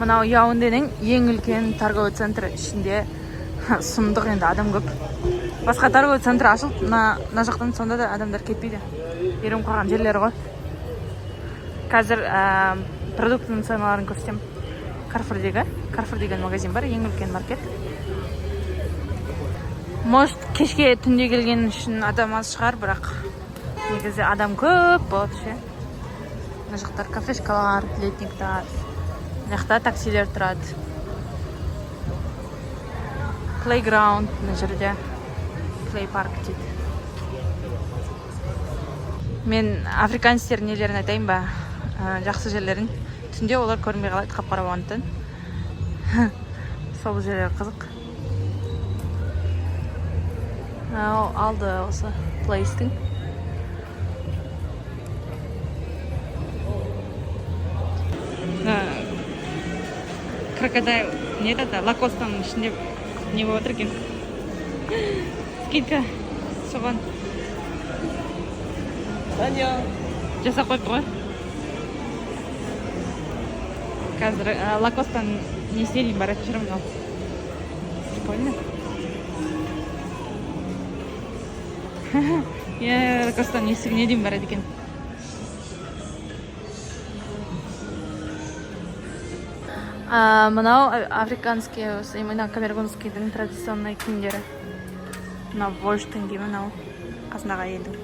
Мынау Яунденің ең үлкен торговый центрі, ішінде сұмдық, енді адам көп. Басқа торговый центр ашылып, мына жақтан сонда да адамдар кетпейді. Үйреніп қалған жерлері ғой. Қазір продуктының ценаларын көрсетемін. Карфурдегі, Карфур деген магазин бар, ең үлкен маркет. Может, кешке, түнде келген үшін адам аз шығар, бірақ негізі адам көп болады ше. Мына жақтар кафешкалар, летниктар. Мына жақта таксилер тұрады. Playground мына жерде. Play парк дейді. Мен африканецтердің нелерін айтайын ба? Жақсы жерлерін. Түнде олар көрінбей қалады, қап-қара болғандықтан. Сол жерлер қызық. Мынау алды осы плейстің. Мына крокодайл не еді, Лакостаның ішінде не болып отыр екен, скидка соған жасап қойыпты ғой. Қазір Лакостаның несіне дейін баратын шығармын. Мынау прикольно, иә, Лакостаның есігіне дейін барады екен. Мынау африканский, осы именно камерунскийдің традиционный киімдері. Мынау вождьтың киімі, мынау қасындағы әйелдің.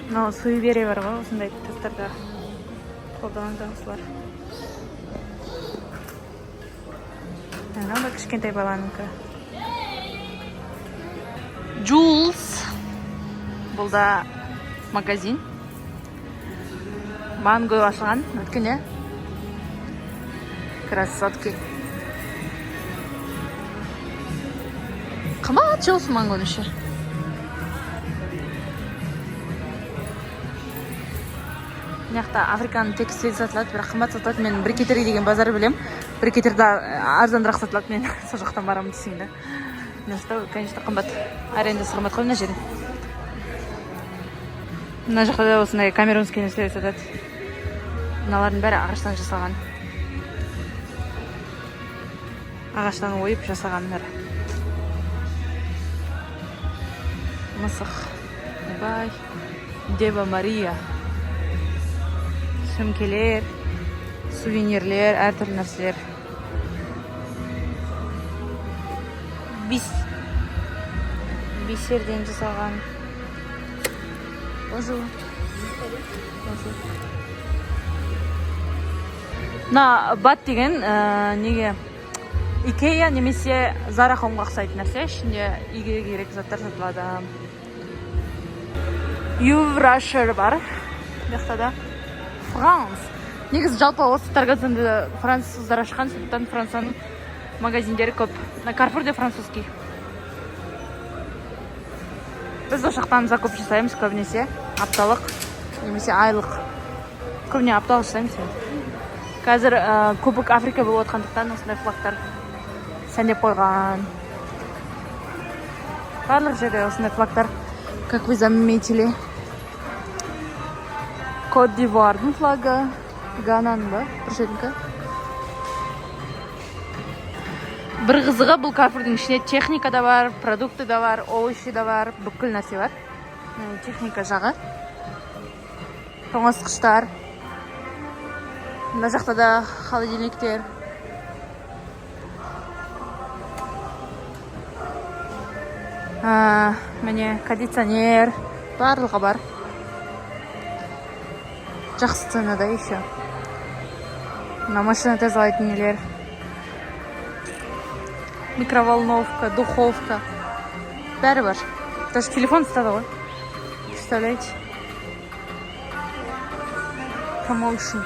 Мынау суеверие бар ғой, осындай тастарда қолданады осылар. Мынау да кішкентай баланікі. Джулс, бұл да магазин. Манго ашылған өткенде. Красотки. Қымбат ше осы мангоның іші. Мына жақта африканың текстиль сатылады, бірақ қымбат сатылады. Мен Брикетери деген базар білем. Брикетерде арзанырақ сатылады, мен сол жақтан барамын десең да. Мына жақта, конечно, қымбат. Арендасы қымбат қой мына жердің. Мына жақта да осындай камерунский нәрселер сатады. Мыналардың бәрі ағаштан жасалған. Ағаштан ойып жасаған бәрі. Мысық. Бай. Дева Мария. Сөмкелер, сувенирлер, әртүрлі нәрселер. Бисерден жасалған. Bonjour. Bonjour. Мына Бат деген неге Икея немесе Зара Хомға ұқсайтын нәрсе, ішінде үйге керек заттар сатылады. Юв Рашер бар бұл жақта да. Франс. Негізі жалпы осы торговый центрді француздар ашқан, сондықтан Францияның магазиндері көп. Мына Карфур де французский. Біз ол жақтан закуп жасаймыз көбінесе апталық немесе айлық. Көбіне апталық жасаймыз енді. Қазір Кубок Африка болып жатқандықтан, осындай флагтар сәндеп қойған. Барлық жерде осындай флагтар, как вы заметили. Кот д'Ивуардың флагы, Гананың ба, бір жердікі. Бір қызығы, бұл Карфурдың ішінде техника да бар, продукты да бар, овощи да бар, бүкіл нәрсе бар. Техника жағы. Тоңазытқыштар. Мына жақта да холодильниктер. Міне, кондиционер, барлығы бар. Жақсы ценада еще. Мына машина тазалайтын нелер. Микроволновка, духовка. Бәрі бар. Даже телефон ұстады ғой. Представляете? Промоушен.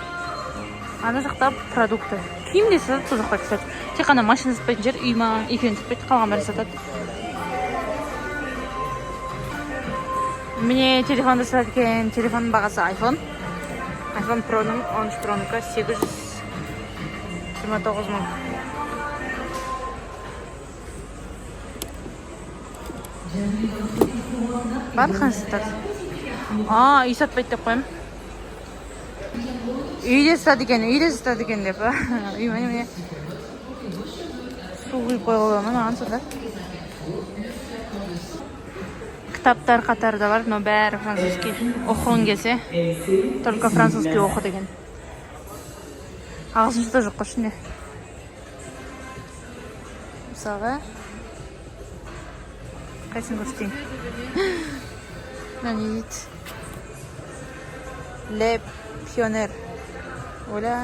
Ана жақта продукты. Киім де сатады сол жақта, кстати. Тек қана машина сатпайтын жер, үй ма, екеуін сатпайды, қалған бәрін сатады. Міне, телефонды сатады екен. Телефонның бағасы iPhone. iPhone Pro'ның, 13 Pro'нікі 829 мың. Барлығын сатады. А, үй сатпайды деп қоямын. Үй де сатады екен, үй де сатады екен деп. Үй, міне, міне. Су құйып қоюға бола ма маған сонда? Кітаптар қатары да бар, но бәрі французский. Оқығың келсе, только французский оқы деген. Ағылшынша да жоқ қой ішінде. Мысалға, қайсысын көрсетейін? Мына не дейді? Ле Пионер. Оля.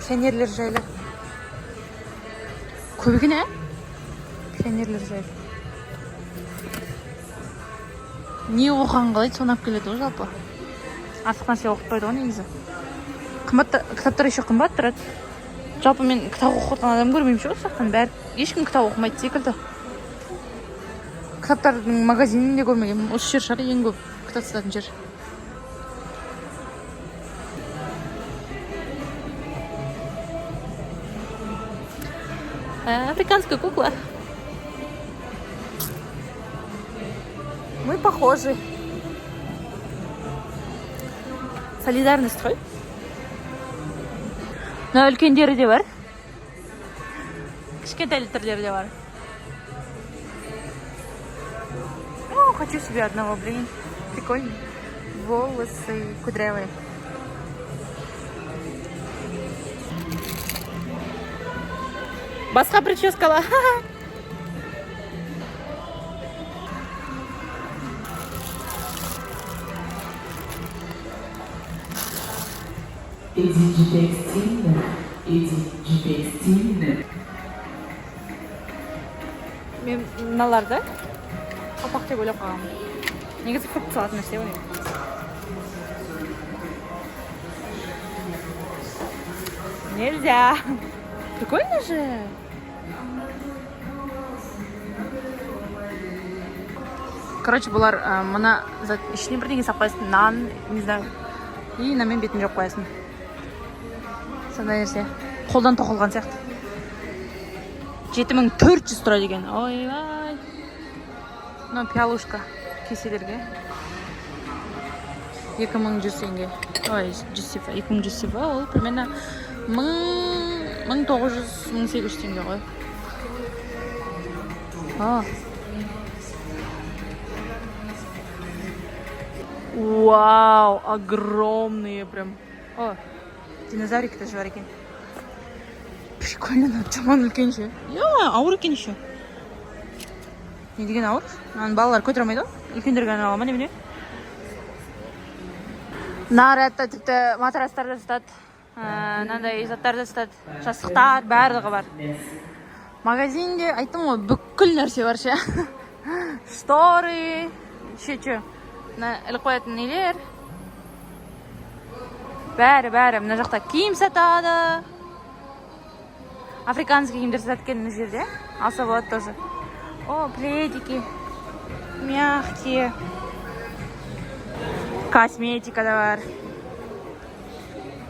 Пионерлер жайлы. Көп екен, ә? Пионерлер жайлы. Не оқыған қалайды, соны алып келеді ғой жалпы. Артық нәрсе оқытпайды ғой негізі. Қымбат кітаптар еще қымбат тұрады. Жалпы мен кітап оқып отқан адам көрмеймін ше осы жақтан. Бәрі ешкім кітап оқымайды секілді. Кітаптардың магазинін де көрмегенмін. Осы жер шығар ең көп кітап сататын жер. Африканская кукла. Мы похожи. Солидарность қой. Мына үлкендері де бар. Кішкентай түрлері де бар. О, хочу себе одного, блин. Прикольно. Волосы кудрявые. Басқа прическала. Edith du textile, Edith du textile. Мен мыналарды қалпақ деп ойлап қалғанмын. Негізі фрукт салатын нәрсе ғой. Нельзя. Прикольно же. Короче, бұлар мына зат ішіне бірдеңе салып қоясың, нан, не знаю, и мынамен бетін жауып қоясың. Сондай нәрсе. Қолдан тоқылған сияқты. 7400 тұрады екен. Ойбай. Мынау пиалушка кеселерге. 2100 теңге. Ой, жүз сефа. 2100 сефа ол примерно 1900, 1800 теңге ғой. А. Вау, огромные прям. О, динозаврик тоже бар екен. Прикольно, мынау жаман үлкен ше. Иә, ауыр екен еще. Не деген ауыр? Мынаны балалар көтере алмайды ғой. Үлкендерге арналған ма немене? Мына рядта тіпті матрастар да сатады. Мынандай заттар да сатады. Жастықтар, барлығы бар. Магазинде айттым ғой, бүкіл нәрсе бар ше. Шторы, еще че. Мына іліп қоятын нелер. Бәрі, бәрі. Мына жақта киім сатады. Африканский киімдер сатады екен мына жерде. Алса болады тоже. О, пледики. Мягкие. Косметика да бар.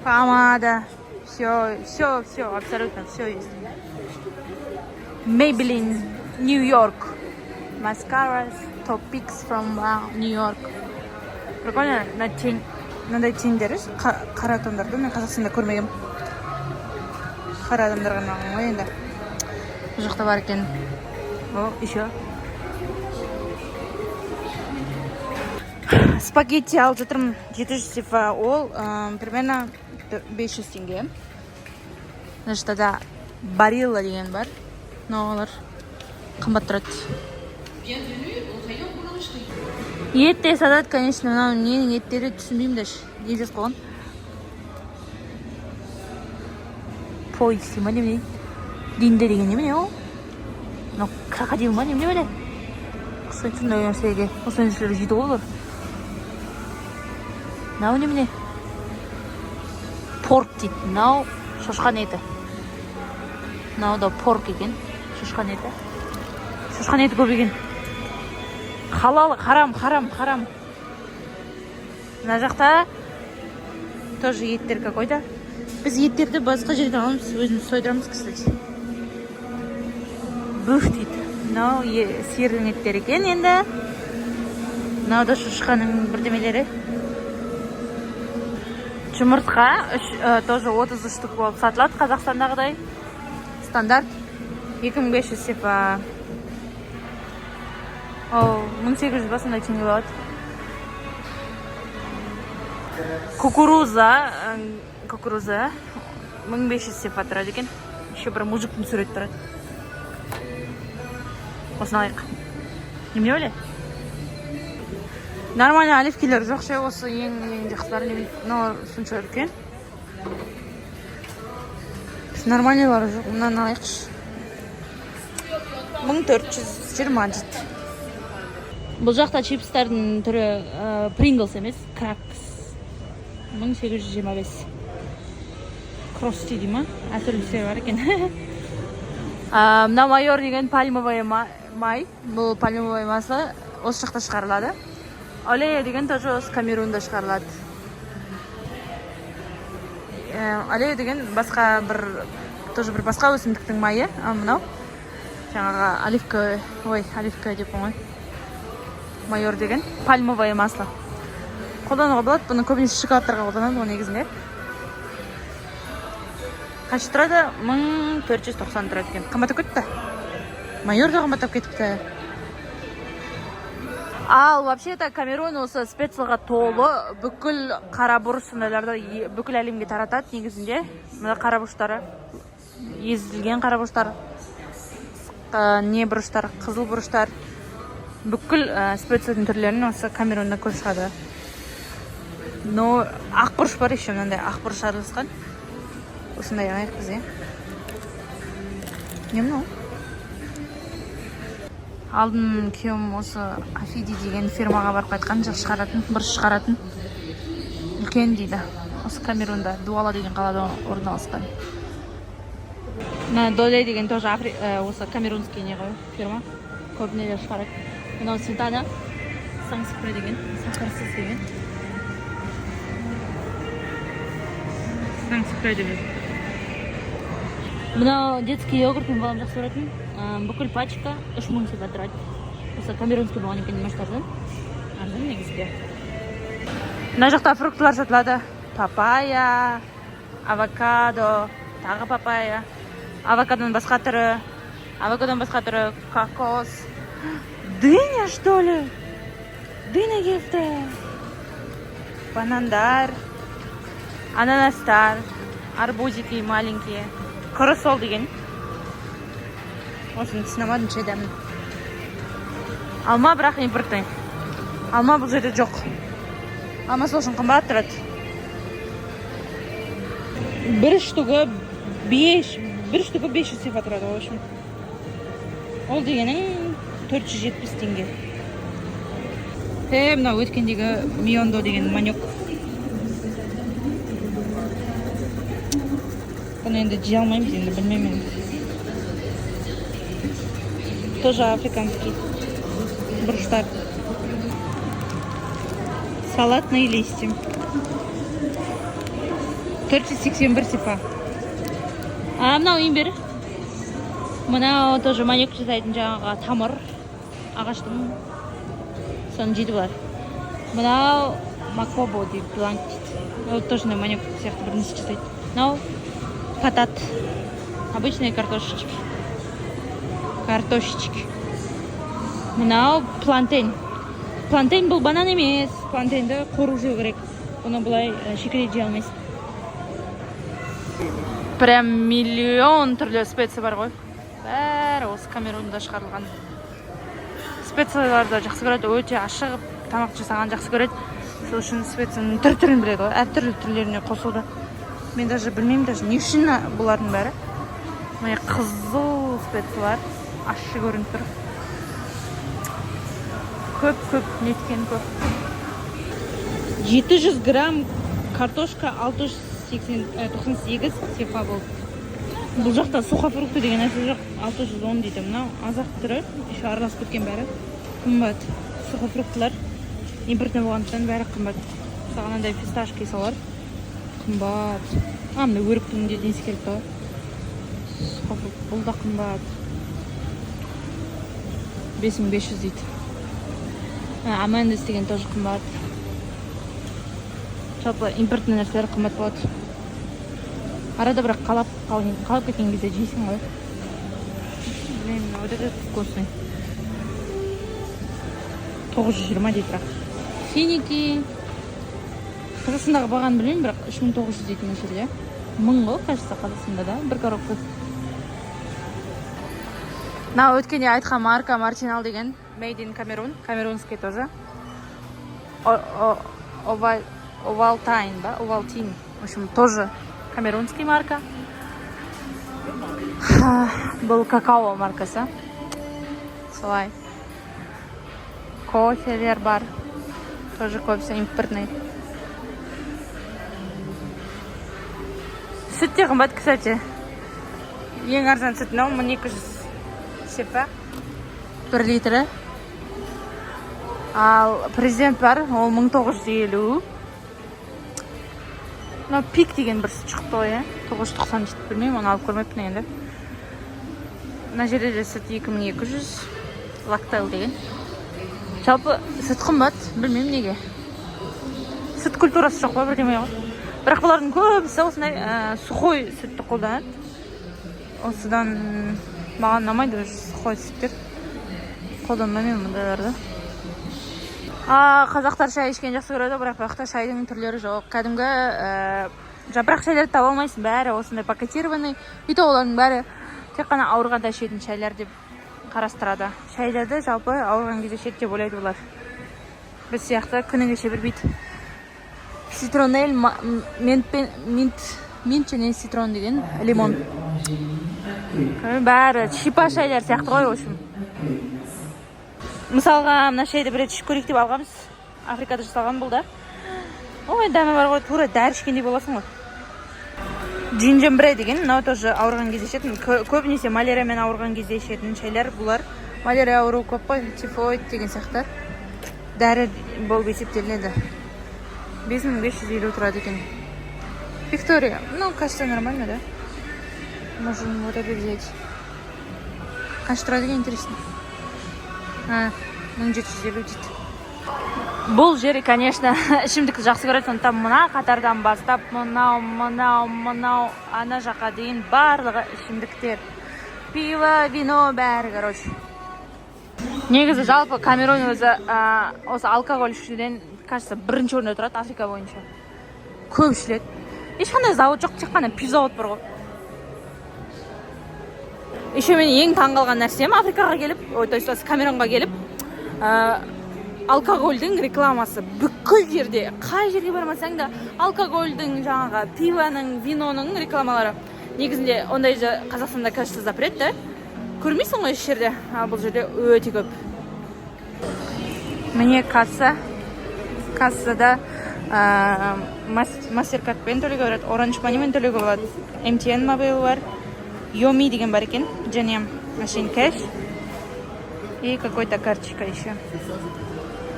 Помада. Все, все, все, абсолютно все есть. Maybelline, New York. Mascaras, top picks from New York. Прикольно, на тень, мынандай тендері қара тондарды мен Қазақстанда көрмегенмін. Қара адамдарға арналған ғой енді. Бұл жақта бар екен. О, еще. Спагетти алып жатырмын. 700 сефа. Ол, примерно 500 теңге. Мына жақта да Барилла деген бар. Но олар қымбат тұрады. Ет те сатады, конечно, мынау ненің еттері түсінбеймін даже. Не жазып қойған? Пойыз дей ма, немене? Динде деген немене ол? Мынау крокодил ма, немене бәле? Ұқсайды сондай нәрсеге. Осындай нәрселер жейді ғой олар. Мынау немене? Порк дейді. Мынау шошқан еті. Мынау да порк екен. Шошқан еті. Шошқан еті көп екен. Халал, харам, харам, харам. Мына жақта тоже еттер какой-то. Біз еттерді басқа жерден аламыз, өзіміз сойдырамыз, кстати. Бөф дейді. Мынау сиырдың еттері екен енді. Мынау да шошқаның бірдемелері. Жұмыртқа тоже 33 штук болып сатылады Қазақстандағыдай. Стандарт 2500 сефа. Ол 1800 ба, сондай теңге болады. Кукуруза 1500 сефа тұрады екен. Еще бір мужиктің суреті тұрады. Осыны алайық. Немене өле? Нормальный оливкилер жоқ ше, осы ең ең жақсылары немене, мынау сонша үлкен. Нормальныйлары жоқ, мынаны алайықшы. 1420 дейді. Бұл жақта чипстардың түрі Pringles емес, Cracks. 1825. Крости дей ма? Әртүрлісі бар екен. Мынау майор деген пальмовый май. Бұл пальмовый масло осы жақта шығарылады. Олея деген тоже осы Камерунда шығарылады. Олея деген басқа бір, тоже бір басқа өсімдіктің майы, ал мынау жаңағы оливка, ой, оливка деп ғой. Майор деген пальмовое масло. Қолдануға болады, бұны көбінесе шоколадтарға қолданады ғой негізінде. Қанша тұрады? 1490 тұрады екен. Қымбаттап кетті. Майор да қымбаттап кетіпті. Ал вообще-то Камерун осы специяға толы, бүкіл қара бұрыш сондайларды бүкіл әлемге таратады негізінде. Мына қара бұрыштары, езілген қара бұрыштар, не бұрыштар, қызыл бұрыштар, бүкіл специяның түрлерін осы Камерунда көп шығады. Но ақ бұрыш бар еще, мынандай ақ бұрыш араласқан. Осындай алайық біз, иә. Не мынау? Алдын күйеуім осы Афиди деген фирмаға барып қайтқан, жақ шығаратын, бұрыш шығаратын. Үлкен дейді. Осы Камерунда, Дуала деген қалада орналасқан. Мына Доле деген тоже осы камерунский не ғой, фирма. Көп нелер шығарады. Мынау сметана, sans sucre деген, сахарсыз деген. Sans sucre деп жазып. Мынау детский йогурт, мен балам жақсы көретін. Бүкіл пачка 3000 сефа тұрады. Осы камерунский болған екен, может, арзан. Арзан негізінде. Мына жақта фруктылар сатылады. Папайя, авокадо, тағы папайя. Авокадоның басқа түрі, авокадоның басқа түрі, кокос. Дыня, что ли? Дыня келді. Банандар, ананастар, арбузики маленькие. Крысол деген. Осыны түсіне алмадым ше дәмін. Алма бірақ импортный. Алма бұл жерде жоқ. Алма сол үшін қымбат тұрады. Бір штугы 5, бір штугы 500 сефа тұрады, в общем. Ол дегенің 470 теңге. Мынау өткендегі Миондо деген маниок. Бұны енді жей алмаймыз енді, білмеймін енді. Тоже африканский бұрыштар. Салатные листья. 481 сефа. А мынау имбирь. Мынау тоже маниок жасайтын жаңағы тамыр ағаштың. Соны жейді бұлар. Мынау макобо дейді, бланк дейді. Ол тоже маниок сияқты бір нәрсе жасайды. Мынау патат. Обычные картошечки. Картошечки. Мынау плантейн. Плантейн бұл банан емес. Плантейнді қуырып жеу керек. Бұны былай шикілей жей алмайсың. Прям миллион түрлі специя бар ғой. Бәрі осы Камерунда шығарылған. Специяларды жақсы көреді, өте ашығып тамақ жасаған жақсы көреді. Сол үшін специяның түр-түрін біледі ғой, әртүрлі түрлеріне қосуды. Мен даже білмеймін даже не үшін бұлардың бәрі. Міне қызыл специялар ащы көрініп тұр. Көп-көп неткен көп. 700 грамм картошка алты жүз сексен, тоқсан сегіз сефа болды. Бұл жақта сухофрукты деген нәрсе жоқ. 610 дейді. Мынау азақ түрі, еще араласып кеткен бәрі. Қымбат. Сухофруктылар импортный болғандықтан бәрі қымбат. Мысалға мынандай фисташки солар қымбат. А, мына өріктің де несі келіп тұр. Сухофрукт бұл да қымбат. 5500 дейді. Амендес деген тоже қымбат. Жалпы импортный нәрселер қымбат болады арада, бірақ қалап кеткен кезде жейсің ғой. Блин, вот этот вкусный, 920 дейді. Бірақ финики, Қазақстандағы бағаны білмеймін, бірақ 3900 дейтін мына жерде. 1000 ғой, кажется, Қазақстанда да бір коробка. Мына өткенде айтқан марка Мартинал деген, made in Cameroon, камерунский тоже. Овалтайн ба, Овалтин, в общем, тоже камерунский марка. Бұл какао маркасы. Солай, кофелер бар, тоже көбісі импортный. Сүт те қымбат, кстати. Ең арзан сүт мынау, 1200 сефа 1 литрі. Ал Президент бар, ол 1950. Мынау Пик деген бір сүт шықты ғой, иә, 990 дейді. Білмеймін, оны алып көрмеппін енді. Мына жерде де сүт 2200, Лактел деген. Жалпы сүт қымбат, білмеймін неге. Сүт культурасы жоқ па, бірдеме ғой. Бірақ бұлардың көбісі осындай сухой сүтті қолданады. Осыдан маған ұнамайды уже сухой сүттер, қолданбаймын мен мұндайларды. А қазақтар шай ішкенді жақсы көреді, бірақ бұл жақта шайдың түрлері жоқ. Кәдімгі жапырақ шайларды таба алмайсың, бәрі осындай пакетированный. И то олардың бәрі тек қана ауырғанда ішетін шайлар деп қарастырады. Шайларды жалпы ауырған кезде ішеді деп ойлайды олар, біз сияқты күніге іше бермейді. Цитронель, ментпен, минт және цитрон деген, лимон. Бәрі шипа шайлар сияқты ғой, в общем. Мысалға, мына шайды бір рет ішіп көрейік деп алғанбыз. Африкада жасалған бұл да. Ой, дәмі бар ғой, тура дәрі ішкендей боласың ғой. Джинджембре деген мынау тоже ауырған кезде ішетін. Көбінесе маляриямен ауырған кезде ішетін шайлар бұлар. Малярия ауруы көп қой, тифоид деген сияқты, дәрі болып есептелінеді. 5550 тұрады екен. Виктория, ну, кажется, нормально, да? Можем вот это взять. Қанша тұрады екен, интересно? А, 1750 дейді. Бұл жер, конечно, ішімдікті жақсы көреді, сондықтан мына қатардан бастап мынау, мынау, мынау, ана жаққа дейін барлығы ішімдіктер. Пиво, вино, бәрі, короче. Негізі жалпы Камерун өзі осы алкоголь ішуден, кажется, бірінші орында тұрады Африка бойынша. Көп ішіледі. Ешқандай завод жоқ, тек қана пивзавод бар ғой. Еще мен ең таңғалған нәрсем, Африкаға келіп, ой, то есть осы Камерунға келіп, алкогольдің рекламасы бүкіл жерде. Қай жерге бармасаң да, алкогольдің, жаңағы пивоның, виноның рекламалары. Негізінде ондай Қазақстанда, кажется, запрет да, көрмейсің ғой еш жерде. Ал бұл жерде өте көп. Міне, касса. Кассада Мастеркардпен төлеуге болады, Orange Money-мен төлеуге болады, MTN Mobile бар, Yomi деген бар екен және машин кэш и какой-то карточка еще.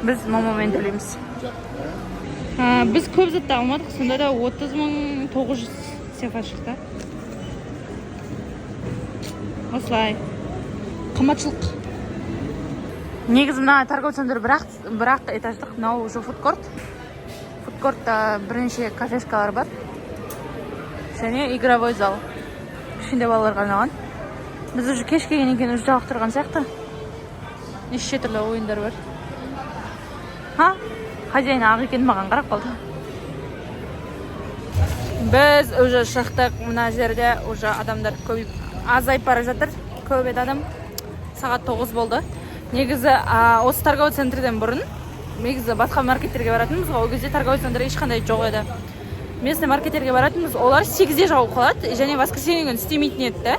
Біз Момомен төлейміз. Біз көп затты алмадық, сонда да 30 900 сефа шықты. Осылай қымбатшылық. Негізі мына торговый центр бірақ этаждық. Мынау уже фудкорт. Фудкортта бірнеше кафешкалар бар және игровой зал, кішкентай балаларға арналған. Біз уже кеш келгеннен кейін уже жалықтырған сияқты. Неше түрлі ойындар бар. Ха, хозяин ақ екен, маған қарап қалды. Біз уже шықтық. Мына жерде уже адамдар көбейіп, азайып бара жатыр. Көп еді адам. Сағат 9 болды. Негізі осы торговый центрден бұрын негізі басқа маркеттерге баратынбыз ғой. Ол кезде торговый центр ешқандай жоқ еді. Местный маркеттерге баратынбыз, олар 8-де жауып қалады және воскресенье күні істемейтін еді да.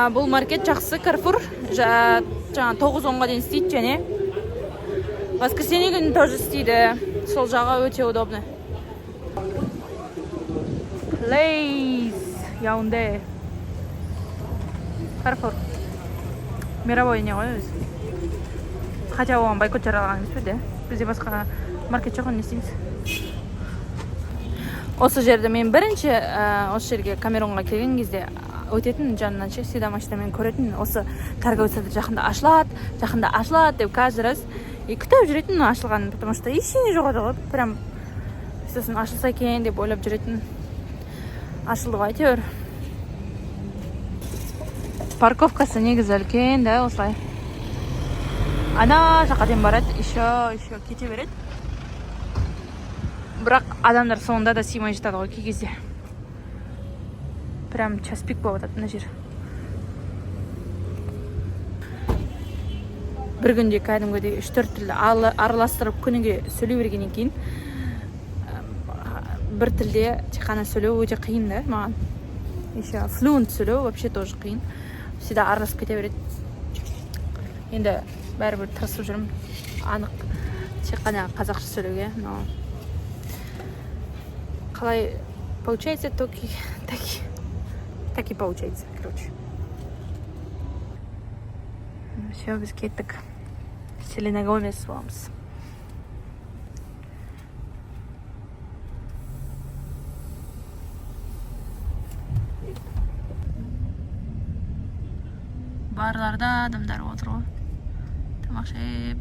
Бұл маркет жақсы, Карфур, жаңа 9-10-ға дейін істейді және воскресенье күні тоже істейді. Сол жағы өте удобно. Place Яунде. Карфур мировой не ғой өзі, хотя оған бойкот жариялаған емес пе де? Бізде басқа маркет жоқ, не істейміз? Осы жерде мен бірінші осы жерге, Камерунға келген кезде өтетін жанынан ше, всегда машинамен көретін. Осы торговый центр жақында ашылады, жақында ашылады деп каждый раз. И күтіп жүретін ашылғанын, потому что ештеңе жоқ еді ғой, прям сосын ашылса екен деп ойлап жүретін. Ашылды ғой әйтеуір. Парковкасы негізі үлкен да, осылай ана жаққа дейін барады, еще кете береді. Бірақ адамдар соңында да сыймай жатады ғой кей кезде. Прям час пик болып жатады мына жер. Бір күнде кәдімгідей 3-4 тілді араластырып күніге сөйлей бергеннен кейін бір тілде тек қана сөйлеу өте қиын да маған. Еще флюент сөйлеу вообще тоже қиын. Всегда араласып кете береді. Енді бәрібір тырысып жүрмін анық тек қана қазақша сөйлеуге, но қалай получается, так и получается, короче. Все, біз кеттік. Селена Гомес боламыз. Барларда адамдар отыр ғой тамақ ішіп.